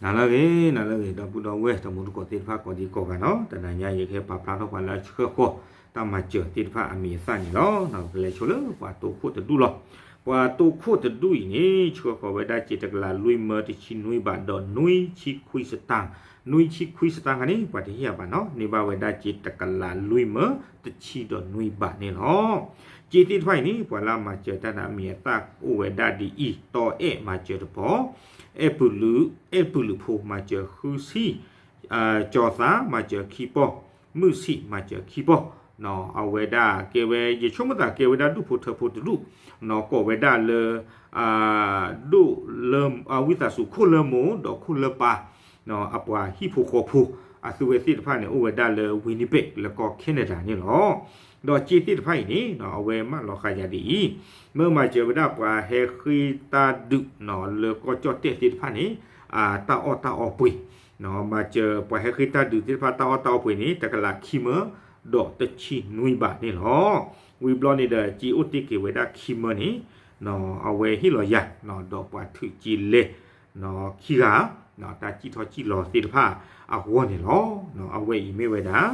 နၤလၢအဂ့ၤ နၤလၢအဂ့ၤ ဒီပုၢ်ဒီဝဲၢ်တံၤသကိးသ့ၣ်တဖၣ်ကိးဒံကိးဂၤနီၤ, တနၤညါအံၤ ယကဟဲပာ်ဖျါထီၣ်ပှၤလၢအဆှၢဃီၤ တၢ်မၤစၢၤသ့ၣ်တဖၣ်အမံၤအသၣ်န့ၣ်လီၤ. ပကလဲၤဆိလၢပှၤတိခိၣ်တဒူၣ်လီၤ. ပှၤတိခိၣ်တဒူၣ်အံၤန့ၣ် ဆှၢဃီၤဝဲဒၣ်စ့တကလးလွံၢ်မၢတဆံနွံဘးဒီးနွံဆံခွံစတၢ်, နွံဆံခွံစတၢ်ခါန့ၣ် ပှၤတဟ့ၣ်အဘၣ်နီၤ, န့ၢ်ဘၣ်ဝဲဒၣ်စ့တကလးလွံၢ်မၢတဆံဒီးနွံဘးန့ၣ်လီၤ. စ့သ့ၣ်တဖၣ်အံၤန့ၣ် ပှၤလၢအမၤစၢၤတၢ်န့ၣ် အမံၤအသၣ်အိၣ်ဝဲဒၣ်ဒ်အံၤ, တီအဲၣ်မၤစၢၤတပီၤ, အဲၣ်ပုၢ်လုး, အဲၣ်ပုၢ်လုးဖိမၤစၢၤဃုဆံ, ကၠီၤသးမၤစၢၤခံပီၢ်, မုၢ်ဆံးမၤစၢၤခံပီၢ်, အဝဲဒၣ်ကဲဝဲ ယဆိကမိၣ်သးကဲဝဲဒၣ်ဒူၣ်ဖိထၢဖိတဒူၣ်, ကိးဝဲဒၣ်လၢ ဒိၣ်လၢ ဝံသးစူၤ ခိၣ်လၢမိၢ်ဒီးခိၣ်လၢပၢ် အပှၤဟံၣ်ဖိဃီဖိ အသုဝဲသ့ၣ်တဖၣ်န့ၣ် အိၣ်ဝဲဒၣ်လၢ Winnipeg လၢကီၢ် Canada န့ၣ်လီၤ. ဒီးစ့သ့ၣ်တဖၣ်အံၤန့ၣ် အဝဲမၢလီၤဃာ်ယၤဒ်အံၤ, မၢမၤစၢၤဝဲဒၣ်ပှၤဟဲဃ့တၢ်ဒုး လၢကီၢ်ကၠီၣ်တဲၣ်သ့ၣ်တဖၣ်န့ၣ် တၢ်အီၣ်တၢ်အီပှ့ၤ, မၤစၢၤပှၤဟဲဃ့တၢ်ဒုးသ့ၣ်တဖၣ် တၢ်အီၣ်တၢ်အီပှ့ၤန့ၣ် တကလးခံမၢ ဒီးတဆံနွံဘးန့ၣ်လီၤ. ဝံၤဘျီန့ၣ်ဒီး စ့အိၣ်တ့ၢ်က့ၤဝဲဒၣ်ခံမၢန့ၣ် အဝဲဟ့ၣ်လီၤယၤ ဒီးပှၤထုးစ့လဲ ခံဂၤ တၢ်စံၣ်ထီၣ်စံၣ်လီၤသ့ၣ်တဖၣ်အဂီၢ်န့ၣ်လီၤ. အဝဲအံၤမ့ၢ်ဝဲဒၣ်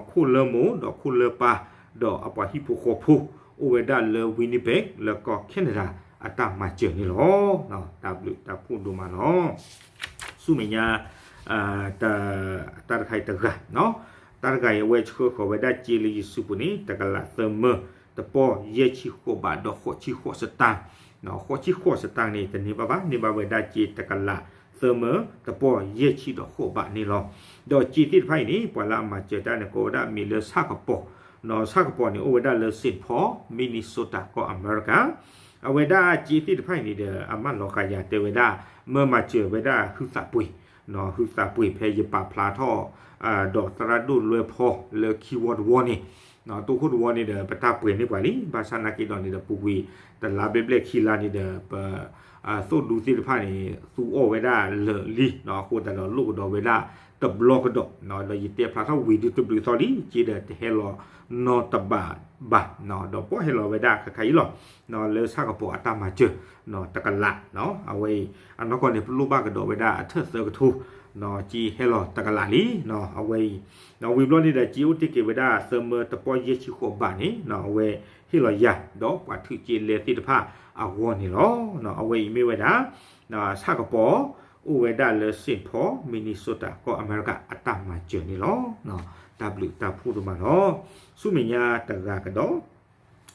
ခိၣ်လၢမိၢ်ဒီးခိၣ်လၢပၢ် ဒီးအပှၤဟံၣ်ဖိဃီဖိ အိၣ်ဝဲဒၣ်လၢ Winnipeg လၢကီၢ် Canada အတၢ်မၤစၢၤန့ၣ်လီၤ. တၢ်ဘျုးတၢ်ဖှိၣ်ဒိၣ်မးလီၤ. ဆူမဲာ်ညါ တၢ်တခါအံၤတဂၤ, တၢ်တဂၤအံၤ အဝဲဆှၢဃီၤဝဲဒၣ်စ့လၢယစုပူၤန့ၣ် တကလးသၢမၢ တပီၢ်ယဲၢ်ဆံဃိးဘးဒီးဃိးဆံဃိးစတၢ်, ဃိးဆံဃိးစတၢ်န့ၣ် တန့ၢ်ဘၣ်ဘၣ်, န့ၢ်ဘၣ်ဝဲဒၣ်စ့တကလးသၢမၢ တပီၢ်ယဲၢ်ဆံဒီးဃိးဘးန့ၣ်လီၤ. ဒီးစ့သ့ၣ်တဖၣ်အံၤန့ၣ် ပှၤလၢအမၤစၢၤတၢ်န့ၣ် ကိးဝဲဒၣ်မံၤလၢဆၣ်ကပီၤ, ဆၣ်ကပီၤန့ၣ် အိၣ်ဝဲဒၣ်လၢ Saint Paul Minnesota ကီၢ်အမဲရကၤ အဝဲဒၣ်စ့သ့ၣ်တဖၣ်အံၤန့ၣ်ဒီး အမၢလီၤဃာ်ယၤတဲဝဲဒၣ် မၢမၤစၢၤဝဲဒၣ်ဟုသးပှ့ၤ, ဟုသးပှ့ၤဖဲယပာ်ဖျါထီၣ် ဒီးသရၣ်ဒိၣ်လွဲဖီလၢခံဝီတဝီန့ၣ်, တိခိၣ်တဝီန့ၣ်ဒီး ပတၢ်ပှ့ၤန့ၢ်ပှၤလံ, ဘၣ်ဆၣ်နာ်က့ဒီးန့ၣ်ဒီး ပူၤကွံာ်တလါဘျဲၣ်ဘျဲၣ်ခံလါန့ၣ်ဒီး ပ သိၣ်ဒူသ့ၣ်တဖၣ်န့ၣ် သူအီၣ်ဝဲဒၣ်လၢာ်လံ, အဃိသတးဒီးလိၣ်ကဒီးဝဲဒၣ်တဘျီကဒီး, ဒီးယတဲဖျါထီၣ်ဝံၤဒုတဘျုးသီလံ, စ့ဒီးတဟဲလီၤနီတဘးဘၣ်, ဒီးပီၢ်ဟဲလီၤဝဲဒၣ်ခါခါအံၤလီၤ, လၢဆၣ်ကပီၤအတၢ်မၤစၢၤ တကလး, အဝဲအံၤ အနီၢ်ကီၢ်န့ၣ် ပလိၣ်ဘၣ်ကဒီးဝဲဒၣ်အထၢၣ်သၢကထိ, စ့ဟဲလီၤတကလးလံ, အဝဲအံၤ ဝံၤဘျီန့ၣ်ဒီး စ့အိၣ်တ့ၢ်က့ၤဝဲဒၣ်သၢမၢတပီၢ်ယဲၢ်ဆံဃိးဘးန့ၣ် အဝဲဟ့ၣ်လီၤယၤ ဒီးပှၤထုးစ့လဲသ့ၣ်တဖၣ်အဂီၢ်န့ၣ်လီၤ. အဝဲအံၤမ့ၢ်ဝဲဒၣ် ဆၣ်ကပီၤ အိၣ်ဝဲဒၣ်လၢ Saint Paul Minnesota ကီၢ်အမဲရကၤအတၢ်မၤစၢၤန့ၣ်လီၤ. တၢ်ဘျုးတၢ်ဖှိၣ်ဒိၣ်မးလီၤ. ဆူမဲာ်ညါတဂၤကဒီး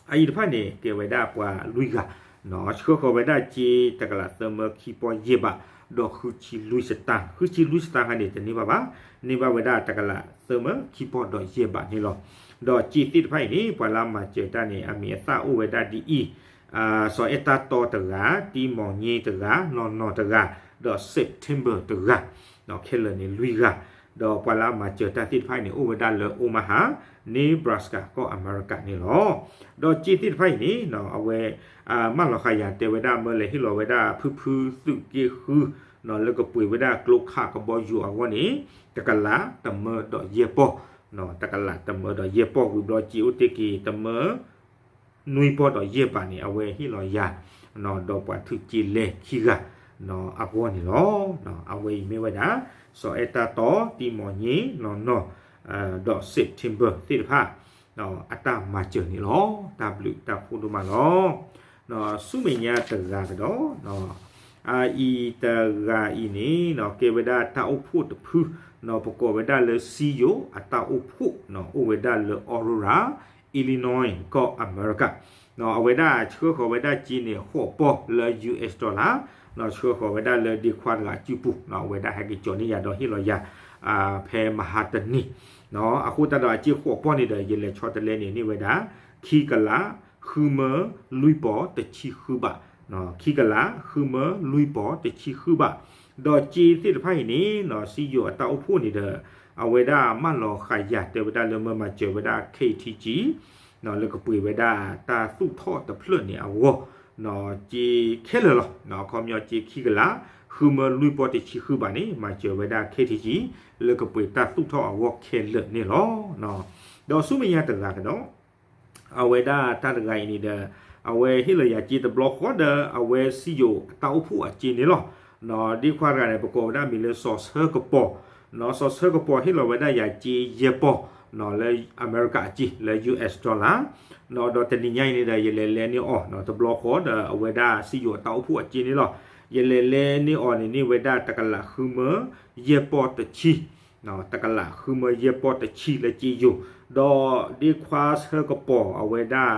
အအံၤတဖၣ်န့ၣ် ကဲဝဲဒၣ်ပှၤလွံၢ်ဂၤ, ဆှၢဃီၤဝဲဒၣ်စ့တကလးသၢမၢခံပီၢ်ယဲၢ်ဘး ဒီးဃုဆံလွံၢ်စတၢ်, ဃုဆံလွံၢ်စတၢ်ခါန့ၣ် တန့ၢ်ဘၣ်ဘၣ်, န့ၢ်ဘၣ်ဝဲဒၣ်တကလးသၢမၢခံပီၢ်ဒီးယဲၢ်ဘးန့ၣ်လီၤ. ဒီးစ့သ့ၣ်တဖၣ်အံၤန့ၣ် ပှၤလၢအမၤစၢၤတၢ်န့ၣ် အမံၤအသၣ်အိၣ်ဝဲဒၣ်ဒ်အံၤ, စီၤအဲၣ်တၢ်တီတဂၤ, တံမီၣ်ည့တဂၤ, နီၢ်နီၢ်တဂၤ, ဒီး September တဂၤ, ခဲလၢာ်န့ၣ်လွံၢ်ဂၤ, ဒီးပှၤလၢအမၤစၢၤတၢ်သ့ၣ်တဖၣ်အံၤန့ၣ် အိၣ်ဝဲဒၣ်လၢ Omaha, Nebraska ကီၢ်အမဲရကၤန့ၣ်လီၤ. ဒီးစ့သ့ၣ်တဖၣ်အံၤန့ၣ် အဝဲ မၢလီၤဃာ်ယၤတဲဝဲဒၣ် မၢလဲၤဟ့ၣ်လီၤဝဲဒၣ်ဖုဖုသုးက့ဃု လၢကပှ့ၤဝဲဒၣ်ကျိခးကဘီယူၤအဂီၢ်န့ၣ် တကလးတမၢဒီးယဲၢ်ပီၢ်, တကလးတမၢဒီးယဲၢ်ပီၢ် ဝံၤဘျီစ့အိၣ်တ့ၢ်က့ၤတမၢ နွံပီၢ်ဒီးယဲၢ်ဘးန့ၣ် အဝဲဟ့ၣ်လီၤယၤ ဒီးပှၤထုးစ့လဲခံဂၤ အဂီၢ်န့ၣ်လီၤ. အဝဲအံၤမ့ၢ်ဝဲဒၣ် စီၤအဲၣ်တၢ်တီ, တံမီၣ်ည့, နီၢ်နီၢ်, ဒီး September သ့ၣ်တဖၣ် အတၢ်မၤစၢၤန့ၣ်လီၤ. တၢ်ဘျုးတၢ်ဖှိၣ်ဒိၣ်မးလီၤ. ဆူမဲာ်ညါတဂၤကဒီး အအံၤတဂၤအံၤန့ၣ် ကဲဝဲဒၣ်တၢ်အိၣ်ဖှိၣ်တဖု ပကိးဝဲဒၣ်လၢစံယိၤအတၢ်အိၣ်ဖှိၣ် အိၣ်ဝဲဒၣ်လၢ Aurora, Illinois ကီၢ်အမဲရကၤ, အဝဲဒၣ်ဆှၢဃီၤဝဲဒၣ်စ့န့ၣ် ဃိးပီၢ်လၢ US dollar, ဆှၢဃီၤဝဲဒၣ်လၢဒ့ခွါတဂၤအစုပူၤ, အဝဲဒၣ်ဟဲက့ၤကၠီၤန့ၢ်ယၤဒီးဟ့ၣ်လီၤယၤ ဖဲမဟါတနံၤ, အဃိသတးဒီးအစ့ဃိးပီၢ်န့ၣ်ဒီး ယလဲၤဆီတလဲန့ၣ်န့ၢ်ဝဲဒၣ် ခံကလး ဃုမၢ လွံၢ်ပီၢ် တဆံဃုဘး, ခံကလး ဃုမၢ လွံၢ်ပီၢ် တဆံဃုဘး, ဒီးစ့သ့ၣ်တဖၣ်အံၤန့ၣ် စံယိၤအတၢ်အိၣ်ဖှိၣ်န့ၣ်ဒီး အဝဲဒၣ်မၢလီၤဃာ်ယၤတဲဝဲဒၣ်လၢမၢမၤစၢၤဝဲဒၣ် KTG လၢကပှ့ၤဝဲဒၣ်တၢ်သူၣ်ထီၣ်တဖျၢၣ်န့ၣ်အဂီၢ်, စ့ခဲလၢာ်လီၤ. ခီပညီစ့ခံကလး ဃုမၢ လွံၢ်ပီၢ် တဆံဃုဘးန့ၣ် မၤစၢၤဝဲဒၣ် KTG လၢကပှ့ၤတၢ်သူၣ်ထီၣ်အဂီၢ်ခဲလၢာ်န့ၣ်လီၤ. ဒီးဆူမဲာ်ညါတဂၤကဒီး အဝဲဒၣ်တၢ်တဂၤအံၤန့ၣ်ဒီး အဝဲဟ့ၣ်လီၤယၤစ့တဘျီဃီဒီး အဝဲစံယိၤအတၢ်အိၣ်ဖှိၣ်အစ့န့ၣ်လီၤ. ဒ့ခွါတဂၤန့ၣ် ပကိးဝဲဒၣ်မံၤလၢစီၤဆၢကပီၤ, စီၤဆၢကပီၤဟ့ၣ်လီၤဝဲဒၣ်ယၤစ့ယဲၢ်ပီၢ် လၢအမဲရကၤအစ့ လၢ ယူႇအၢတ်ႉ dollar, ဒီးတနံၤညါအံၤန့ၣ်ဒီး ယလဲၤလဲန့ၢ်အီၤ တဘျီဃီဒီးအဝဲဒၣ်စံယိၤအတၢ်အိၣ်ဖှိၣ်အစ့န့ၣ်လီၤ. ယလဲၤလဲန့ၢ်အီၤန့ၣ်န့ၢ်ဝဲဒၣ်တကလးဃုမၢယဲၢ်ပီၢ်တဆံ တကလးဃုမၢယဲၢ်ပီၢ်တဆံလၢစ့ယိၤ, ဒီးဒ့ခွါဆၢကပီၤအဝဲဒၣ်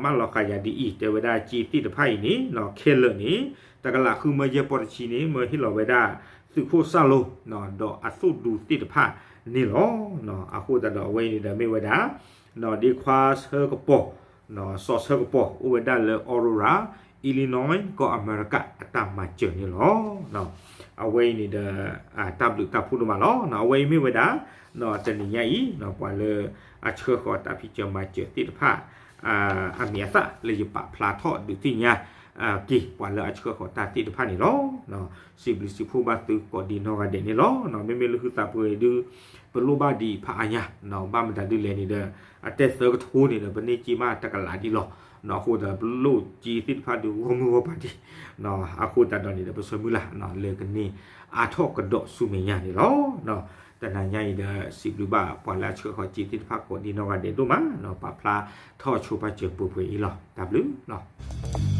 မၢလီၤဃာ်ယၤဒ်အံၤ တဲဝဲဒၣ်စ့သ့ၣ်တဖၣ်အံၤန့ၣ် ခဲလၢာ်န့ၣ် တကလးဃုမၢယဲၢ်ပီၢ်တဆံန့ၣ် မၢဟ့ၣ်လီၤဝဲဒၣ်သုးခိၣ်စၢ်လိ ဒီးအသိၣ်ဒူသ့ၣ်တဖၣ်န့ၣ်လီၤ. အဃိသတးဒီးအဝဲအံၤန့ၣ်ဒီးမ့ၢ်ဝဲဒၣ် ဒ့ခွါဆၢကပီၤ စီၤဆၢကပီၤ အိၣ်ဝဲဒၣ်လၢ Aurora, Illinois ကီၢ်အမဲရကၤအတၢ်မၤစၢၤန့ၣ်လီၤ. အဝဲအံၤန့ၣ်ဒီး တၢ်ဘျုးတၢ်ဖှိၣ်ဒိၣ်မးလီၤ. အဝဲအံၤမ့ၢ်ဝဲဒၣ် တနံၤညါအံၤ ပှၤလၢအဆှၢဃီၤတၢ်ဖံးစၢၤမၤစၢၤသ့ၣ်တဖၣ် အမံၤအသၣ်လၢယပာ်ဖျါထီၣ်ဒုးသ့ၣ်ညါ က့ၤ ပှၤလၢအဆှၢဃီၤတၢ်သ့ၣ်တဖၣ်န့ၣ်လီၤ. စံးဘျုးစံးဖှိၣ်ဘၣ်သုကိးဒံနီၢ်ဂၤဒဲးန့ၣ်လီၤ. မ့မ့ၢ်လၢဟုသးပှဲၤဒု ပလိၣ်ဘၣ်ဒံးဖးအါညါ ဘၣ်မတၤဒုလဲၣ်န့ၣ်ဒီး အတဲသၢကထိန့ၣ်ဒီး ပန့ၢ်စ့မးတကလးဒံးလီၤ. အဃိသတးဒီး ပလိၣ်စ့သ့ၣ်တဖၣ်ဒု ဂီၢ်မုၢ်ဂီၢ်ပၤဒံး အဃိသတးဒီးန့ၣ်ဒီး ပဆၢမုၢ်လၢ် လၢကန့ၢ်အါထီၣ်ကဒီးဆူမဲာ်ညါန့ၣ်လီၤ. တနၤညါအံၤဒီး စံးဘျုးဘၣ်ပှၤလၢအဆှၢဃီၤစ့သ့ၣ်တဖၣ်ကိးဒံနီၢ်ဂၤဒဲးဒိၣ်မး ပာ်ဖျါထီၣ်ဆိပာ်စၢၤပှဲၤပှဲၤအံၤလီၤ. တၢ်ဘျုးလီၤ.